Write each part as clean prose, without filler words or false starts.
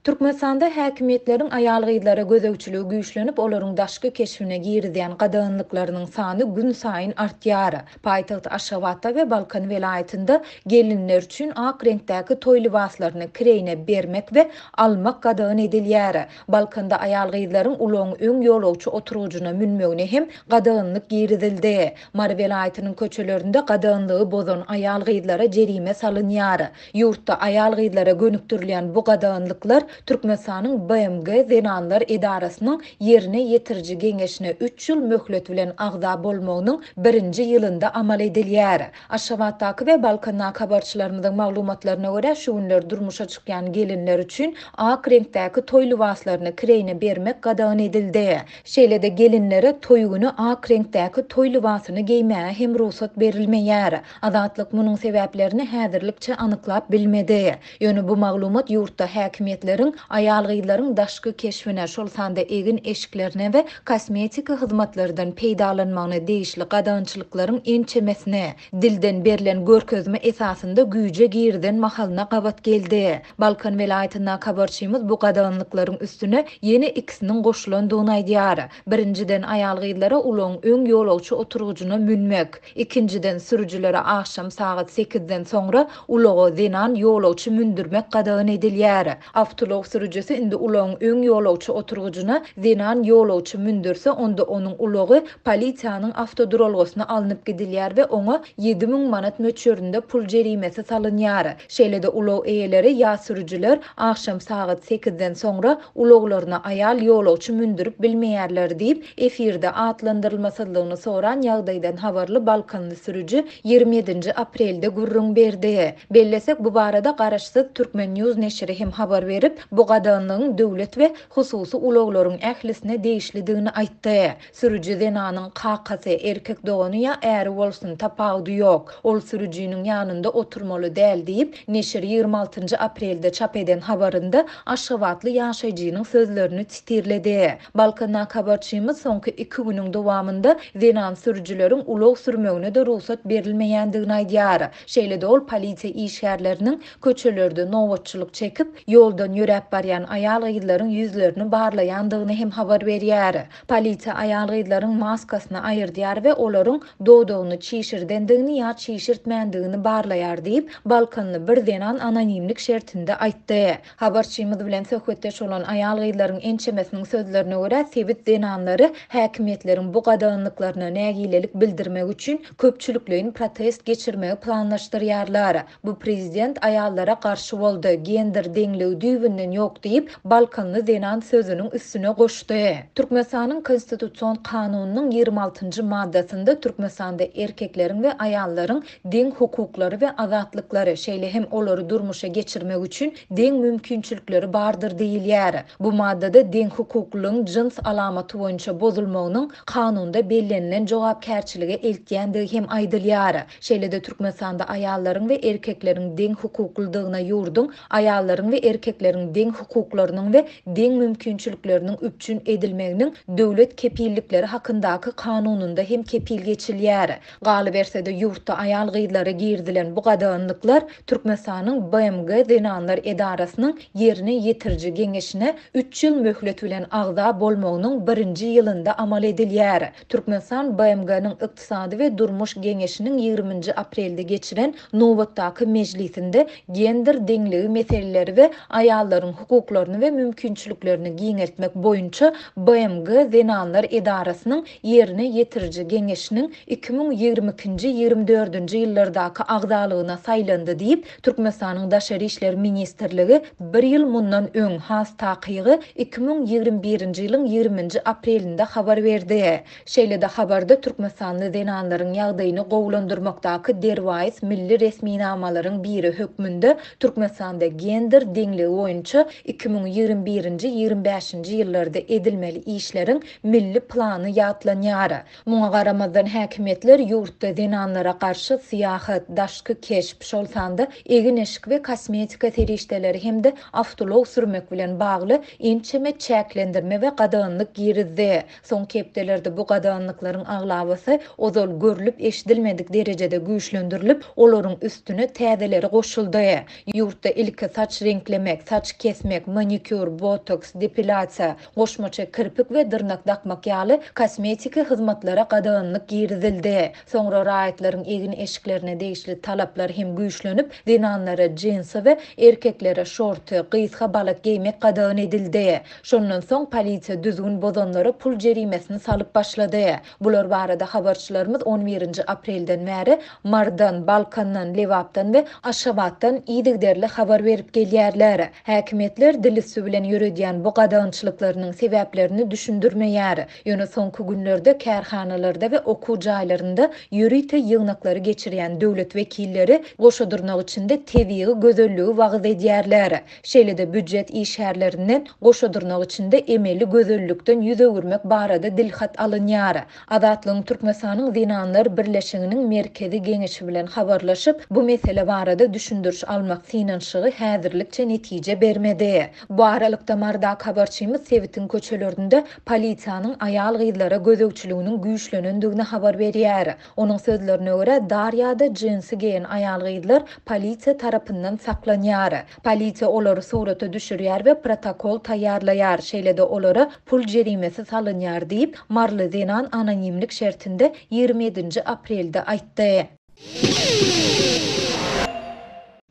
Türkmenistanda häkimiýetleriň aýal-gyzlara gözegçiligi güýçlenip, olaryň daşky keşbine girizýän gadaganlyklarynyň sany günsaýyn artýar. Paýtagt Aşgabatda we Balkan welaýatynda gelinler üçin ak reňkdäki toý lybaslaryny kireýine bermek we almak gadagan edilýär. Balkanda aýal-gyzlaryň ulagyň öň ýolagçy oturgyjyna münmegine hem gadaganlyk girizildi. Mary welaýatynyň köçelerinde gadaganlygy bozan aýal-gyzlara jerime salynýar. Ýurtda aýal-gyzlara gönükdirilýän bu gadaganlyklar Türkmenistanyň BMG Zenanlar edarasynyň Ýerine ýetiriji geňeşine üç ýyl möhlet bilen agza bolmagynyň birinji ýylynda amal edilýär. Aşgabatdaky we Balkandaky habarçylarymyzyň maglumatlaryna görä, şu günler durmuşa çykýan gelinler üçin ak reňkdäki toý lybaslaryny kireýine bermek gadagan edildi. Şeýle-de gelinlere toý güni ak reňkdäki toý lybasyny geýmäge hem rugsat berilmeýär. Azatlyk munuň sebäplerini häzirlikçe anyklap bilmedi. Ýöne bu maglumat ýurtda häkimiýetleriň aýal-gyzlaryň daşky keşbine, şol sanda egin-eşiklerine we kosmetiki hyzmatlardan peýdalanmagyna degişli gadagançylyklaryň ençemesini, dilden berlen görkezme esasynda güýje girizen mahalyna gabat geldi. Balkan welaýatyndaky habarçymyz bu gadaganlyklaryň üstüne ýene ikisiniň goşulandygyny aýdýar. Birinjiden, aýal-gyzlara ulagyň öň ýolagçy oturgyjyna münmek, ikinjiden, sürüjilere agşam sagat sekizden soňra ulaga zenan ýolagçy mündürmek gadagan edilýär. Awtoulag sürüjisi indi ulagyň öň ýolagçy oturgyjyna zenan ýolagçy mündürse, onda onuň ulagy polisiýanyň awtoduralgasyna alnyp gidilýär we oňa 7000 manat möçberinde pul jerimesi salynýar. Şeýle-de ulag eýeleri ýa sürüjiler agşam sagat sekizden soňra ulaglaryna aýal ýolagçy mündürip bilmeýärler diýip, efirde atlandyrylmasyzlygyny soran ýagdaýdan habarly balkanly sürüji 27-nji aprelde gürrüň berdi. Bellesek, bu barada garaşsyz Turkmen. News neşiri hem habar berip, bu gadaganlygyň döwlet we hususy ulaglaryň ählisine degişlidigini aýtdy. Sürüji zenanyň kakasy, erkek dogany ýa äri bolsun, tapawudy ýok. Ol sürüjiniň ýanynda oturmaly däl diýip, neşir 26-njy aprelde çap eden habarynda aşgabatly ýaşaýjynyň sözlerini sitirledi. Balkandaky habarçymyz soňky iki günüň dowamynda zenan sürüjileriň ulag sürmegine-de rugsat berilmeýändigini aýdýar. Şeýle-de ol polisiýa işgärleriniň köçelerde nobatçylyk çekip, ýoldan ýöräp barýan aýal-gyzlaryň ýüzlerini barlaýandygyny hem habar berýär. Polisiýa aýal-gyzlaryň maskasyny aýyrdýar we olaryň dodagyny çişirdendigini ýa çişirtmändigini barlaýar diýip, balkanly bir zenan anonimlik şertinde aýtdy. Habarçymyz bilen söhbetdeş bolan aýal-gyzlaryň ençemesiniň sözlerine görä, sebit zenanlary häkimiýetleriň bu gadaganlyklaryna nägilelik bildirmek üçin köpçülikleýin protest geçirmegi planlaşdyrýarlar. Bu prezident aýallara garşy boldy, gender deňligi düýbünden ýok diýip, balkanly zenan sözüniň üstüne goşdy. Türkmenistanyň Konstitusion kanunynyň 26-njy maddasynda Türkmenistanda erkekleriň we aýallaryň deň hukuklary we azatlyklary, şeýle hem olary durmuşa geçirmek üçin deň mümkinçilikleri bardyr diýilýär. Bu maddada deňhukuklylygyň jyns alamaty boýunça bozulmagynyň kanunda bellenilen jogapkärçilige eltýändigi hem aýdylýar. Şeýle-de Türkmenistanda aýallaryň we erkekleriň deň hukuklydygyna ýurduň Aýallaryň we erkekleriň deň hukuklarynyň we deň mümkinçilikleriniň üpjün edilmeginiň döwlet kepillikleri hakyndaky Kanunynda hem kepil geçilýär. Galyberse-de, ýurtda aýal-gyzlara girizilen bu gadaganlyklar Türkmenistanyň BMG Zenanlar edarasynyň Ýerine ýetiriji geňeşine üç ýyl möhlet bilen agza bolmagynyň birinji ýylynda amal edilýär. Türkmenistan BMG-niň Ykdysady we durmuş geňeşiniň ýigriminji aprelde geçiren nobatdaky mejlisinde gender deňligi meseleleri we aýallaryň hukuklaryny we mümkinçiliklerini giňeltmek boýunça BMG Zenanlar edarasynyň Ýerine ýetiriji geňeşiniň 2022-nji, 24-nji ýyllardaky agzalygyna saýlandy diýip, Türkmenistanyň Daşary işler ministrligi bir ýyl mundan öň, has takygy, 2021-nji ýylyň ýigriminji aprelinde habar berdi. Şeýle-de habarda türkmenistanly zenanlaryň ýagdaýyny gowulandyrmakdaky derwaýys milli resminamalaryň biri hökmünde Türkmenistanda gender deňligi boýunça 2021-nji, 25-nji ýyllarda edilmeli işleriň milli plany ýatlanýar. Muňa garamazdan, häkimiýetler ýurtda zenanlara garşy syýahat, daşky keşp, şol sanda egin-eşik we kosmetika serişdeleri hem-de awtoulag sürmek bilen bagly ençeme çäklendirme we gadaganlyk girizdi. Soňky hepdelerde bu gadaganlyklaryň aglabasy ozal görlüp-eşidilmedik derejede güýçlendirilip, olaryň üstüne täzeleri goşuldy. Ýurtda ilki saç reňklemek, saç. kesmek, manikýur, botoks, depilýasiýa, goşmaça kirpik we dyrnak dakmak ýaly kosmetiki hyzmatlara gadaganlyk girizildi. Soňra raýatlaryň egin-eşiklerine degişli talaplar hem güýçlenip, zenanlara jinsi we erkeklere şorty, gysga balak geýmek gadagan edildi. Şondan soň polisiýa düzgün bozanlara pul jerimesini salyp başlady. Bular barada habarçylarymyz on birinji aprelden bäri Marydan, Balkandan, Lebapdan we Aşgabatdan yzygiderli habar berip gelýärler. Häkimiýetler dil üsti bilen ýöredýän bu gadagançylyklarynyň sebäplerini düşündirmeýär. Ýöne soňky günlerde kärhanalarda we okuw jaýlarynda ýörite ýygnaklary geçirýän döwlet wekilleri goşa dyrnak içinde tebigy gözelligi wagyz edýärler. Şeýle-de býujet işgärlerinden goşa dyrnak içinde emeli gözellikden ýüz öwürmek barada dilhat alynýar. Azatlygyň Türkmenistanyň Zenanlar birleşiginiň Merkezi Geňeşi bilen habarlaşyp, bu mesele barada düşündiriş almak synanyşygy häzirlikçe netije bermedi. Bu aralykda, Marydaky habarçymyz sebitiň köçelerinde polisiýanyň aýal-gyzlara gözegçiliginiň güýçlenendigini habar berýär. Onuň sözlerine görä, dar ýa-da jinsi geýen aýal-gyzlar polisiýa tarapyndan saklanýar. Polisiýa olary surata düşürýär we protokol taýýarlaýar, şeýle-de olara pul jerimesi salynýar diýip, maryly zenan anonimlik şertinde 27-nji aprelde aýtdy.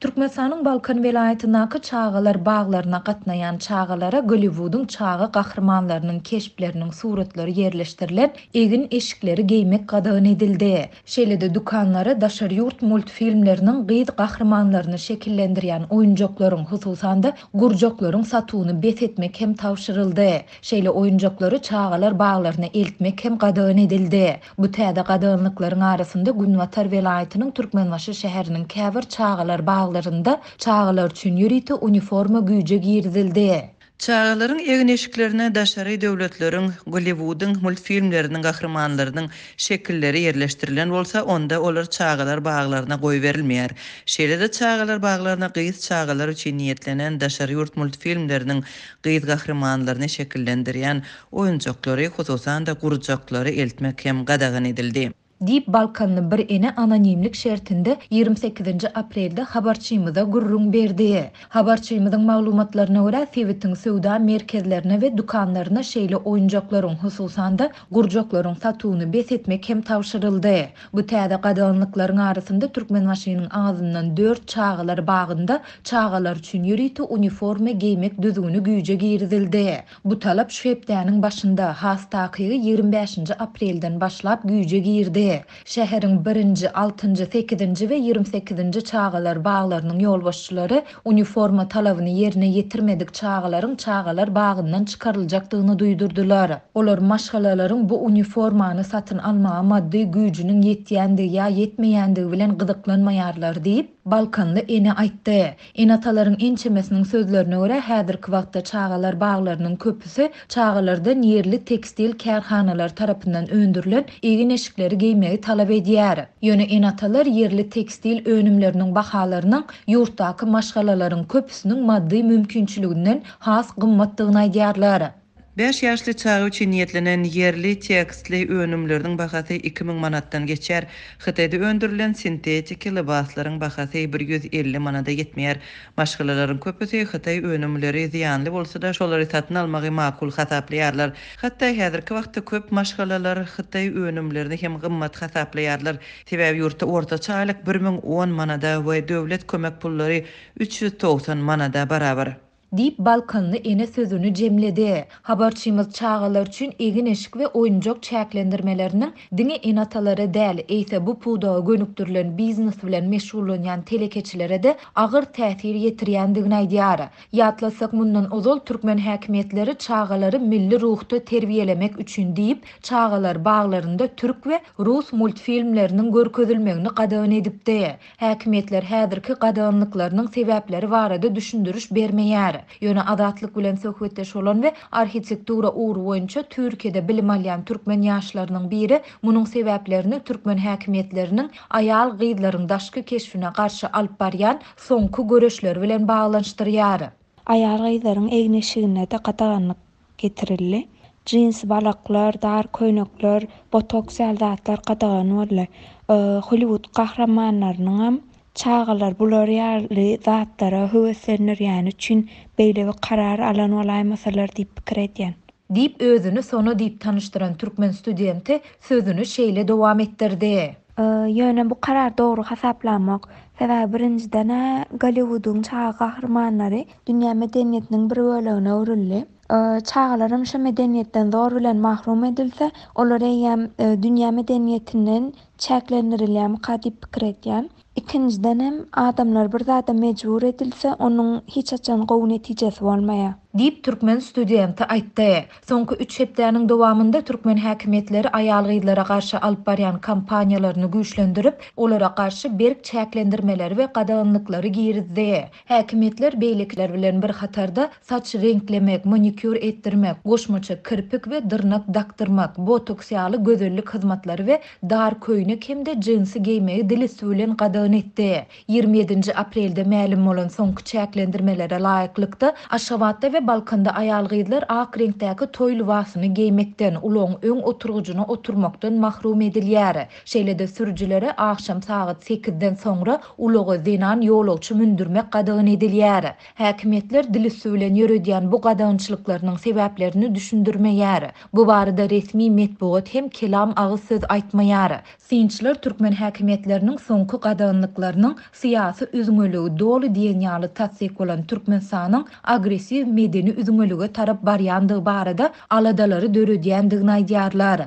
Türkmenistanyň Balkan welaýatyndaky çagalar baglaryna gatnaýan çagalara Golliwudyň çaga gahrymanlarynyň keşpleriniň suratlary ýerleşdirilen egin-eşikleri geýmek gadagan edildi. Şeýle-de dükanlara daşary ýurt multfilmleriniň gyz gahrymanlaryny şekillendirýän oýunjaklaryň, hususan-da, gurjaklaryň satuwyny bes etmek hem tabşyryldy. Şeýle oýunjaklary çagalar baglaryna eltmek hem gadagan edildi. Bu täze gadaganlyklaryň arasynda günbatar welaýatynyň Türkmenbaşy şäheriniň käbir çagalar baglarynda çagalar üçin ýörite uniforma güýje girizildi. Çagalaryň egin-eşiklerine daşary döwletleriň, Golliwudyň multfilmleriniň gahrymanlarynyň şekilleri ýerleşdirilen bolsa, onda olar çagalar baglaryna goýberilmeýär. Şeýle-de çagalar baglaryna gyz çagalar üçin niýetlenen daşary ýurt multfilmleriniň gyz gahrymanlaryny şekillendirýän oýunjaklary, hususan-da, gurjaklary eltmek hem gadagan edildi. Diýip, balkanly bir ene anonimlik şertinde 28-nji aprelde habarçymyza gürrüň berdi. Habarçymyzyň maglumatlaryna görä, sebitiň söwda merkezlerine we dükanlaryna şeýle oýunjaklaryň, hususan-da, gurjaklaryň satuwyny bes etmek hem tabşyryldy. Bu täze gadaganlyklaryň arasynda Türkmenbaşynyň azyndan dört çagalar bagynda çagalar üçin ýörite uniforma geýmek düzgüni güýje girizildi. Bu talap şu hepdäniň başynda, has takygy 25-nji aprelden başlap güýje girdi. Şäheriň birinji, altynjy, sekizinji we 28-nji çagalar baglarynyň ýolbaşçylary uniforma talabyny ýerine ýetirmedik çagalaryň çagalar bagyndan çykaryljakdygyny duýdurdylar. Olar maşgalalaryň bu uniformany satyn almaga maddy güýjüniň ýetýändigi ýa ýetmeýändigi bilen gyzyklanmaýarlar diýip, balkanly ene aýtdy. Ene-atalaryň ençemesiniň sözlerine görä, häzirki wagtda çagalar baglarynyň köpüsi çagalardan ýerli tekstil kärhanalary tarapyndan öndürilen egin-eşikleri geýmegi talap edýär. Ýöne ene-atalar ýerli tekstil önümleriniň bahalarynyň ýurtdaky maşgalalaryň köpüsiniň maddy mümkinçiliginden has gymmatdygyny aýdýarlar. Bäş ýaşly çaga üçin niýetlenen ýerli tekstli önümleriniň bahasy 2000 manatdan geçýär. Hytaýda öndürilen sintetiki lybaslaryň bahasy 150 manada ýetmeýär. Maşgalalaryň köpüsi hytaý önümleri zyýanly bolsa-da, şolary satyn almagy makul hasaplaýarlar. Hatda häzirki wagtda köp maşgalalar hytaý önümlerini hem gymmat hasaplaýarlar. Sebäbi ýurtda ortaça aýlyk 1010 manada we döwlet kömek pullary 390 manada barabar. Diýip, balkanly ene sözüni jemledi. Habarçymyz çagalar üçin egin-eşik we oýunjak çäklendirmeleriniň diňe ene-atalara däl, eýse bu pudaga gönükdirilen biznes bilen meşgullanýan telekeçilere-de agyr täsir ýetirýändigini aýdýar. Ýatlatsak, mundan ozal türkmen häkimiýetleri çagalary milli ruhda terbiýelemek üçin diýip, çagalar baglarynda türk we rus multfilmleriniň görkezilmegini gadagan edipdi. Häkimiýetler häzirki gadaganlyklarynyň sebäpleri barada düşündiriş bermeýär. Ýöne Azatlyk bilen söhbetdeş bolan we arhitektura ugry boýunça Türkiýede bilim alýan türkmen ýaşlarynyň biri munuň sebäplerini türkmen häkimiýetleriniň aýal-gyzlaryň daşky keşbine garşy alyp barýan soňky göreşleri bilen baglanyşdyrýar. Aýal-gyzlaryň egin-eşigine-de gadaganlyk getirildi. Jinsi balaklar, dar köýnekler, botoks ýaly zatlar gadagan boldy. Hollywood gahrymanlarynyňam Çagalar bular ýaly zatlara höweslendirýäni üçin beýle bir karar alan bolaýmasalar diýip pikir edýän. Diýip, özüni Sona diýip tanyşdyran türkmen studenti sözüni şeýle dowam etdirdi. Ýöne bu karar dogry hasaplamok. Sebäbi birinjiden-ä Golliwudyň çaga gahrymanlary dünýä medeniýetiniň bir bölegine öwrüldi. Çagalaram şo medeniýetden zor bilen mahrum edilse, olar eýýäm dünýä medeniýetinden çäklendirilýärmika diýip pikir edýän. Ikinjidenem, adamlar bir zada mejbur edilse, onuň hiç haçan gowy netijesi bolmaýar. Diýip, türkmen studenti aýtdy. Soňky üç hepdäniň dowamynda türkmen häkimiýetleri aýal-gyzlara garşy alyp barýan kampaniýalaryny güýçlendirip, olara garşy berk çäklendirmeleri we gadaganlyklary girizdi. Häkimiýetler beýlekiler bilen bir hatarda saç reňklemek, manikýur etdirmek, goşmaça kirpik we dyrnak dakdyrmak, botoks ýaly gözellik hyzmatlary we dar köýnek hem-de jinsi geýmegi dil üsti bilen gadagan etdi. 27-nji aprelde mälim bolan soňky çäklendirmelere laýyklykda, Aşgabatda we Balkanda aýal-gyzlar ak reňkdäki toý lybasyny geýmekden, ulagyň öň oturgyjyna oturmakdan mahrum edilýär. Şeýle-de sürüjilere agşam sagat sekizden soňra ulaga zenan ýolagçy mündürmek gadagan edilýär. Häkimiýetler dil üsti bilen ýöredýän bu gadagançylyklarynyň sebäplerini düşündirmeýär. Bu barada resmi metbugat hem kelam agyz söz aýtmaýar. Synçylar türkmen häkimiýetleriniň soňky gadaganlyklarynyň syýasy üzňeligi doly diýen ýaly tassyk bolan Türkmenistanyň agressiw medeni üzňelige tarap barýandygy barada aladalary döredýändigini aýdýarlar.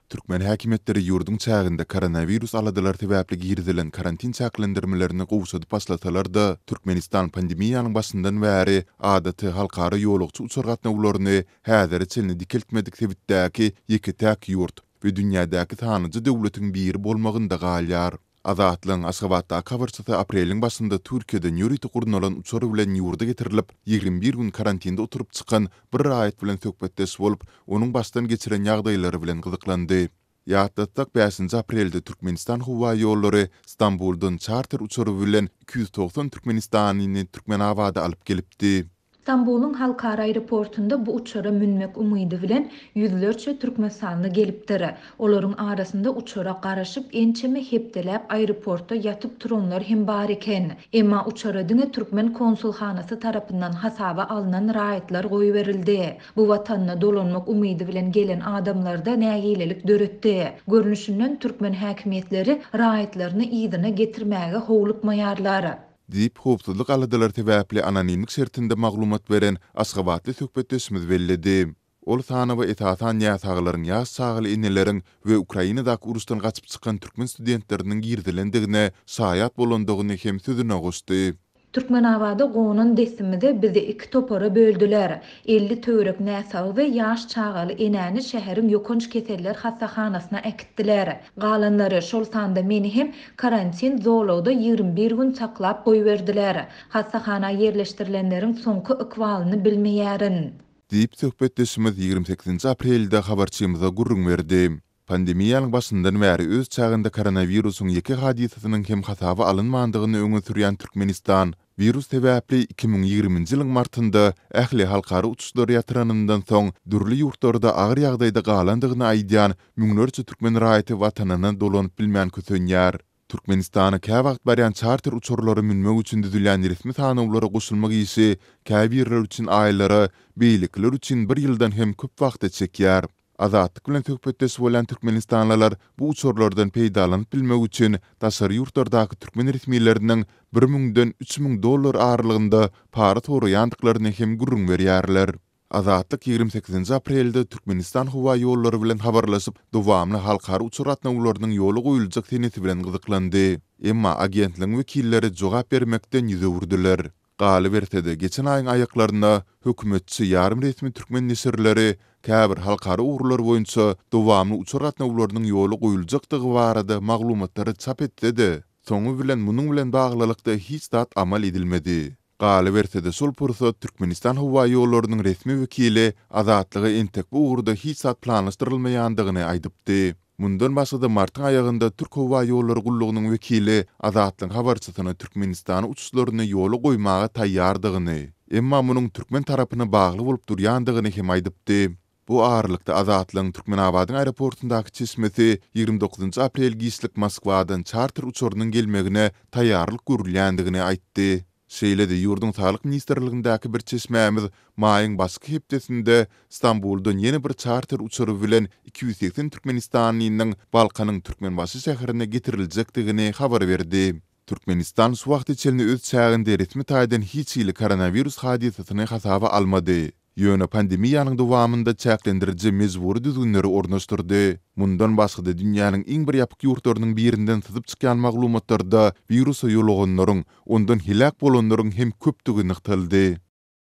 Türkmen häkimiýetleri ýurduň çäginde koronawirus aladalary sebäpli girizilen karantin çäklendirmelerini gowşadyp başlasalar-da, Türkmenistan pandemiýanyň başyndan bäri adaty halkara ýolagçy uçar gatnawlaryny häzire çenli dikeltmedik sebitdäki ýeke-täk ýurt we dünýädäki sanlyja döwletiň biri bolmagynda galýar. Azatlygyň Aşgabatdaky habarçysy apreliň başynda Türkiýeden ýörite gurnalan uçar bilen ýurda getirilip, 21 gün karantinde oturyp çykan bir raýat bilen söhbetdeş bolup, onuň başdan geçiren ýagdaýlary bilen gyzyklandy. Ýatlatsak, bäşinji aprelde Türkmenistan howaýollary Stambuldan çarter uçary bilen 290 türkmenistanlyny Türkmenabada alyp gelipdi. Stambulyň halkara aeroportunda bu uçara münmek umydy bilen ýüzlerçe türkmenistanly gelipdir. Olaryň arasynda uçara garaşyp, ençeme hepdeläp aeroportda ýatyp turanlar hem bar eken. Emma uçara diňe türkmen konsulhanasy tarapyndan hasaba alnan raýatlar goýberildi. Bu watanyna dolanmak umydy bilen gelen adamlarda nägilelik döretdi. Görnüşinden, türkmen häkimiýetleri raýatlaryny yzyna getirmäge howlukmaýarlar. Diýip, howpsuzlyk aladalary sebäpli anonimlik şertinde maglumat beren aşgabatly söhbetdeşimiz belledi. Ol sanawa esasan näsaglaryň, ýaş çagaly eneleriň we Ukrainadaky uruşdan gaçyp çykan türkmen studentleriniň girizilendigine şaýat bolandygyny hem sözüne goşdy. Türkmenabada gonan dessimize bizi iki topara böldüler. 50 töwerek näsagy we ýaş çagaly enäni şäheriň ýokanç keseller hassahanasyna äkitdiler. Galanlary, şol sanda meni hem karantin zolagda 21 gün saklap goýberdiler. Hassahana ýerleşdirilenleriň soňky ykbalyny bilmeýärin. Diýip, söhbetdeşimiz 28-nji aprelde habarçymyza gürrüň berdi. Pandemiýanyň başyndan bäri öz çäginde koronawirusyň ýeke hadysasynyň hem hasaba alynmandygyny öňe sürýän Türkmenistan, wirus sebäpli 2020-nji ýylyň martynda ähli halkara uçuşlary ýatyranyndan soň dürli ýurtlarda agyr ýagdaýda galandygyny aýdýan müňlerçe türkmen raýaty watanyna dolanyp bilmän kösenýär. Türkmenistana käwagt barýan çarter uçarlara münmek üçin düzülýän resmi sanawlara goşulmak işi käbirleri üçin aýlara, beýlekiler üçin bir ýyldan hem köp wagta çekýär. Azatlyk bilen söhbetdeş bolýan türkmenistanlylar bu uçarlardan peýdalanyp bilmek üçin daşary ýurtlardaky türkmen resmileriniň bir müňden 3000 dollar aralygynda para soraýandyklaryny hem gürrüň berýärler. Azatlyk 28-nji aprelde Türkmenistan howaýollary bilen habarlaşyp, dowamly halkara uçar gatnawlarynyň ýola goýuljak senesi bilen gyzyklandy. Emma agentligiň wekilleri jogap bermekden ýüz öwürdiler. Galyberse-de, geçen aýyň aýaklarynda hökümetçi ýarym resmi türkmen neşirleri käbir halkara ugurlar boýunça dowamly uçar gatnawlarynyň ýola goýuljakdygy barada maglumatlary çap etse-de, soňy bilen munuň bilen baglylykda hiç zat amal edilmedi. Galyberse-de, şol pursat Türkmenistan howaýollarynyň resmi wekili Azatlyga entek bu ugurda hiç zat planlaşdyrylmaýandygyny aýdypdy. Mundan başga-da, martyň aýagynda Türk howaýollary gullugynyň wekili Azatlygyň habarçysyna Türkmenistana uçuşlaryny ýola goýmaga taýýardygyny, emma munuň türkmen tarapyna bagly bolup durýandygyny hem aýdypdy. Bu aralykda, Azatlygyň Türkmenabadyň aeroportundaky çeşmesi 29 aprel giçlik Moskwadan çarter uçarynyň gelmegine taýýarlyk görülýändigini aýtdy. Şeýle-de, ýurduň Saglyk ministrligindäki bir çeşmämiz maýyň başky hepdesinde Stambuldan ýene bir çarter uçary bilen 280 türkmenistanlynyň Balkanyň Türkmenbaşy şäherine getiriljekdigini habar berdi. Türkmenistan şu wagta çenli öz çäginde resmi taýdan hiç hili koronawirus hadysasyny hasaba almady. Ýöne pandemiýanyň dowamynda çäklendiriji mejbury düzgünleri ornaşdyrdy. Mundan başga-da dünýäniň iň bir ýapyk ýurtlarynyň birinden syzyp çykýan maglumatlarda wirusa ýoluganlaryň, ondan heläk bolanlaryň hem köpdügi nygtaldy.